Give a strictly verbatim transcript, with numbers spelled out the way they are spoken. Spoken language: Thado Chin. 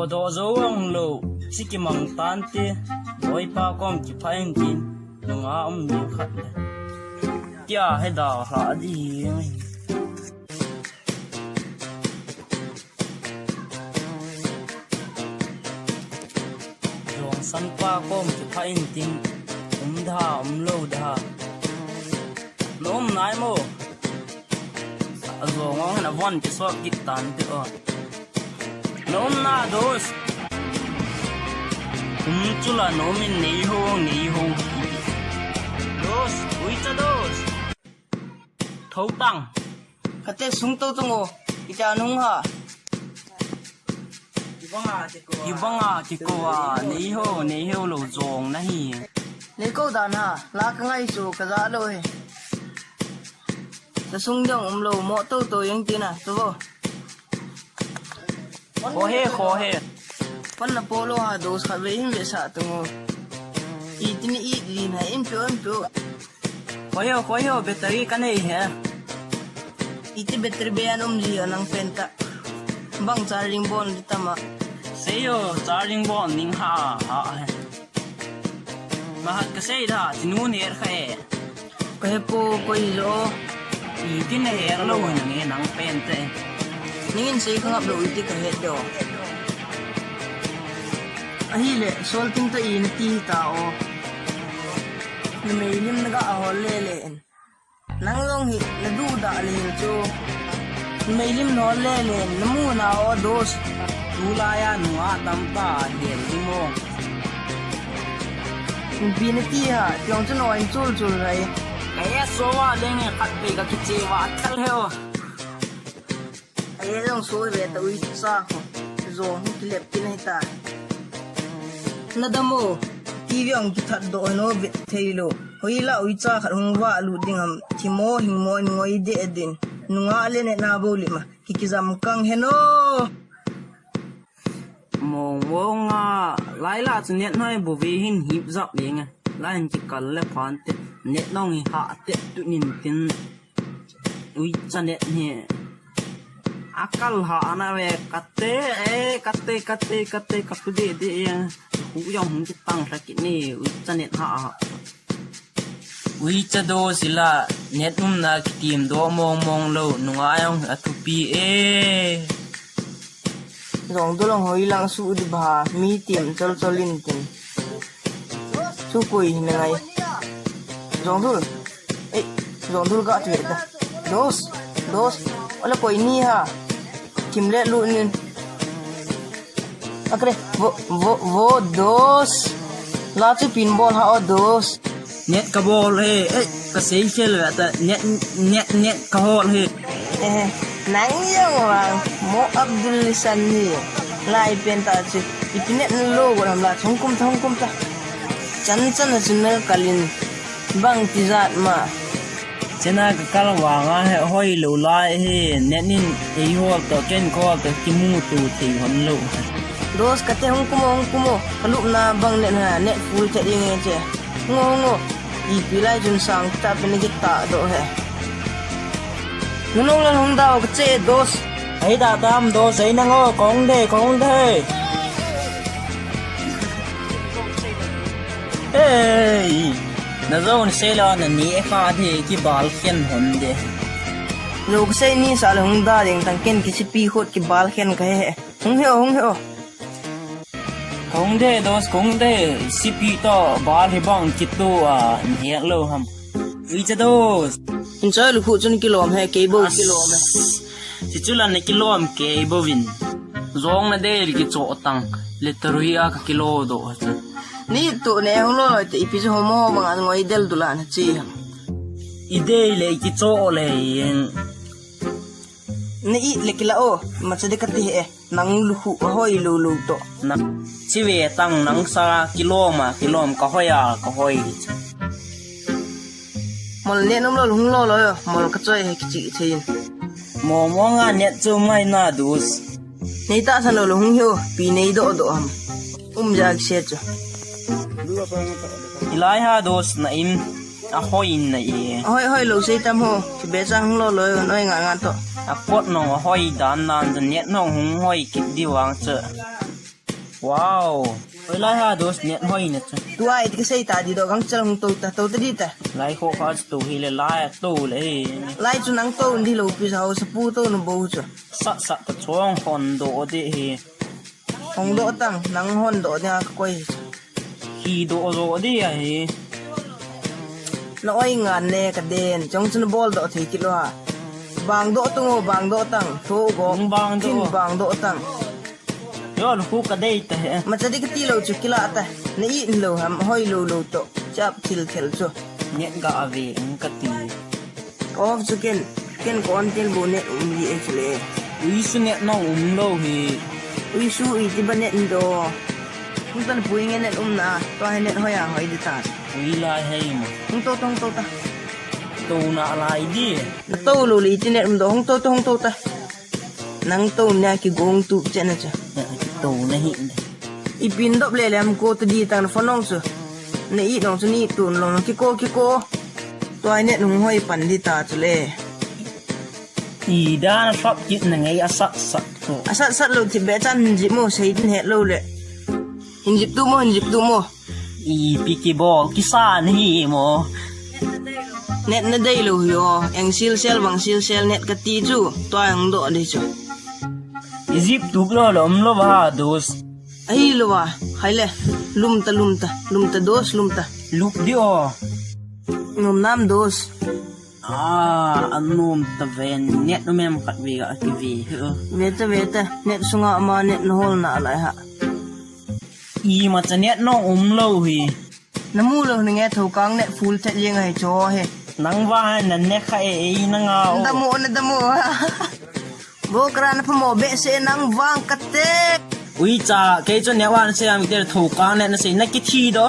Doh jou ang lou, chi kimang tante, doipa kom kipha intin, nunga um ding khat le. Tia he dau hla di. Jong sanpa kom kipha intin, um da, um lou da. Na um nai mo. A jong ong na von kisop kit tante o. Na um na dos. Um chula na um in nei ho, nei ho. Dos, uicha dos. Thotang. Kate sung to tung o. Icha nung ha. Ibanga kiko a, nei ho, nei ho lou jong na hi. Nei ko dan ha, la ka ngai su ka ja lou he. Ka sung dong um lou mo to to yang tina, to bo. Kho he, kho he. Pan na polo ha dos kha ve him ve sa tu ngo. I tini i li na im pyo, im pyo. Kho he, kho he, battery ka nei he. I ti battery be an um li anang pen ta. Bang charging bol di tama. Sei yo, charging bol ning ha, ha he. Mahat ka sei da, tinu ner kha e. Ka he po, koi lo. I ti na he lo na nge nang pen te. Ningin sei ka ngap lo i ti ka he do. Ahile, sol ting ta i na ti ta o. Na mei lim na ga a hol le le en. Nang long hi, na du da le hin chu. Na mei lim no le le, na mu na o dos. Tu la ya nu a tam ta, hel di mo. Pi na ti ha, tiong chu no in chul chul rai. Ka ya so wa le nge khat pe ka ki che wa thal he o. Ai jong so ve ta uicha ko. Jong kilep kin hita. Na damo. Ti ve ong kithat do no ve thei lo. Hoi la uicha khat hung va lu ding ham. Thi mo hing mo in ngoi de din. Nunga le ne na bo li ma. Ki ki jam kang he no. Mong mong a. Lai la chu net noi bu ve hin hip jap le nge. Lai hin ki kal le phan te. Net nong hi ha te tu nin tin. Uicha net hi. A kal ha ana ve kate, eh, kate, kate, kate, katu de de, eh. Hu yong hung ki tang sa ki ni, uicha net ha ha. Uicha do sila, net um na ki tim do mong mong lo, nunga yong a thupi, eh. Jong do long hoi lang su di ba, mi tim chol chol in tin. Chu koi hi na ngai. Jong dul. Ei, jong dul ga tu da. Dos, dos. Ola koi ni ha. Kim le lu nin. Akre, vo, vo, vo, dos. La chu pin bol ha o dos. Net ka bol he, ei, ka sei khel ve ta. Net, net, net ka hol he. Eh, nang jong vang, mo Abdul Lisan ni. Lai pen ta chu, ipi net na lo go lam la, hung kum ta, hung kum ta. Chan chan a chu na kalin, bang ti jat ma. Chena ka kal vang a he, hoi lo lai he, net nin ei hol to, ken ko to, ki mu tu thei hon lo. Dos kate hung kum o, hung kum o, ka lup na bang net ha, net full the ding e che. Ngo, ngo. Ipi lai chun sang ta pen ki ta do he. Nunung la hung dau ka che dos. Ai da tam dos ai na ngo kong de, kong de. Ei. Na zong se lo na ni e kha de ki bal khen hon de. Lo ka sei ni sa la hung da ding tang ken ki si pi khot ki bal khen ka he. Hung he o, hung he o. Kong de dos, kong de, sipi to, bal hi bang kitu a, niak lo ham. Uicha dos. In choi lu khu chun kilom he, kei bo kilom he. Si chu lan ne kilom kei bo vin. Zong na de ki cho tang, le tarui a ka kilo do chu. Ni tu ne hung lo te ipi chu homo bang an ngoi del du la na chi ham. I de le ki cho le yen. Ni i le kila o, ma cha de ka ti he. Nang lukhuh a hoi lou lou toh. Nang chi ve tang nang sa kilom a, kilom ka hoi a, ka hoi. Mol ne nom lou hung lou lou, mol ka choi he kichi thei in. Mo mo nga net chu mai na dus. Nei ta sa lou lou hung hiu, pi nei do do ham. Um ja ki se chu. Ilai ha dus na im. A hoi in na e. A hoi hoi lou sei tam ho. Ki be chang hung lou lou, noi nga nga toh. A kot nong a hoi dan nan, net nong hung hoi kit di vang chu. Wow. Hoilai ham dos net hoina chu. Tua iti kasei ta di do, gangchel hung tou ta, tou ta di ta. Lai kho kha chu tou hile lai a tou le hi. Lai chu nang tou di lo pi sa ho sa pu tou nu bo chu. Sat sat ta chuang hon do di hi. Hong do tang, nang hon do dia ka koi. Hi do zo di a hi. Na oi ngan ne ka den, chong chun bol do thei kilo ha. Bang do tung o, bang do tang, tho go. Hung bang do. Kin bang do tang. Yo, lu khu ka dei ta he. Ma cha di ka ti lo chu kila ta. Na i lo ham, hoi lo lo to. Chap thil thel chu. Net ga ave, ung ka ti. Off chu ken, ken kon tel bu net um li e chu le. Ui su net no um lo hi. Ui su i ti ba net do. Hung tan pui nge net um na, to he net hoi a hoi di ta. Ui lai he mo. Hung to, hung to ta. To na lai di. To lo li ti net um do, hung to, hung to ta. Nang to na ki gong tu che na cha. To na hi. I pin dop le lem ko tu di tang phone nong chu. Na i nong chu ni tun long ki ko ki ko. Tua net hung hoi pan di ta chu le. I dan shop kit na ngai a sat sat to. A sat sat lo ti be chan jip mo sei din het lo le. Hin jip tu mo, hin jip tu mo. I pi ki bol ki sa ni mo. Net na dei lo hi o. Eng sil sel bang sil sel net ka ti chu. Tua ang do di chu. I jip tu lo lo um lo ba dos. Ahi lo wa, hai le, lum ta, lum ta, lum ta dos, lum ta. Lup di o. Num nam dos. Ah, anum ta ven, net no mem khat ve ga ki ve. Ve ta, ve ta, net sunga ama net no hol na lai ha. I ma cha net no um lo hi. Na mu lo ni nge tho kang net full chat jeng ai cho he. Nang va na ne kha e, e na nga o. Da mo, na da mo. Bo kra na phamo be se nang vang ka te. Ui cha, kei chu ne wan se am te tho kang ne na se na ki thi do.